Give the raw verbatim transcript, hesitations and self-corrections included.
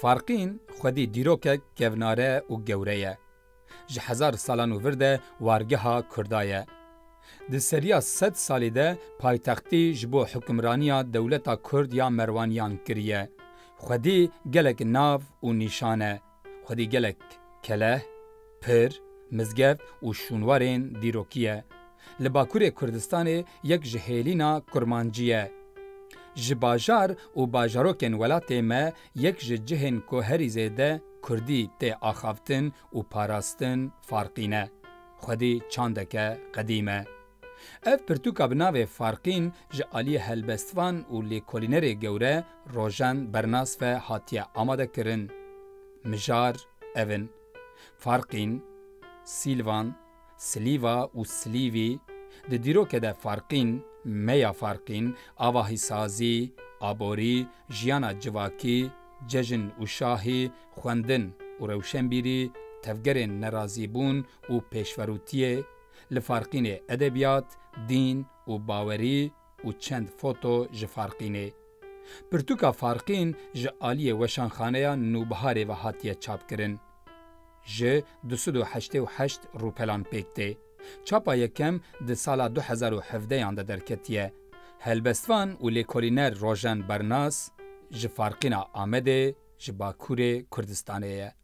Farqîn xwedî dîrokek kevnare û gewre ye. Ji hezar salan û vir de wargeha Kurda ye. Di seriya sed salî de paytextî ji bo hukimraniya dewleta Kurd ya Merwaniyan kiriye. Xwedî gelek nav û nîşan e. Xwedî gelek keleh, pir, mizgeft û şûnwarên dîrokî ye. Li Bakurê Kurdistanê yek ji hêlîna kurmancî ye. Ji bajar û bajarokên welatê me yek ji cihên ku herî zêde kurdî tê axaftin û parastin Farqîn e. Xwedî çandeke qedîm e. Ev pirtûka bi navê Farqîn ji aliyê helbestvan û lêkolînerê gewre Rojen Bernas ve hatiye amadekirin. Mijar ev in: Farqîn, Sîlvan, Silîva û Silîvî. Di dîroke de Farqîn, meya Farqîn, avahîsazî, aborî, jiyana civakî, cejn û şahî, xwendin û rewşenbîrî, tevgerên nerazîbûn û pêşverûtiyê, li Farqînê edebiyat, dîn û bawerî û çend foto ji Farqînê. Pirtûka Farqîn ji aliyê Weşanxaneya Nûbiharê ve hatiye çapkirin. Ji du sed û heştê û heşt rûpelan pêk tê. Çapa yekem di sala du hezar û hevdeyan de derketiye. Helbestvan û lêkolîner Rojen Bernas ji Farqîna Amedê ji Bakurê Kurdistanê ye.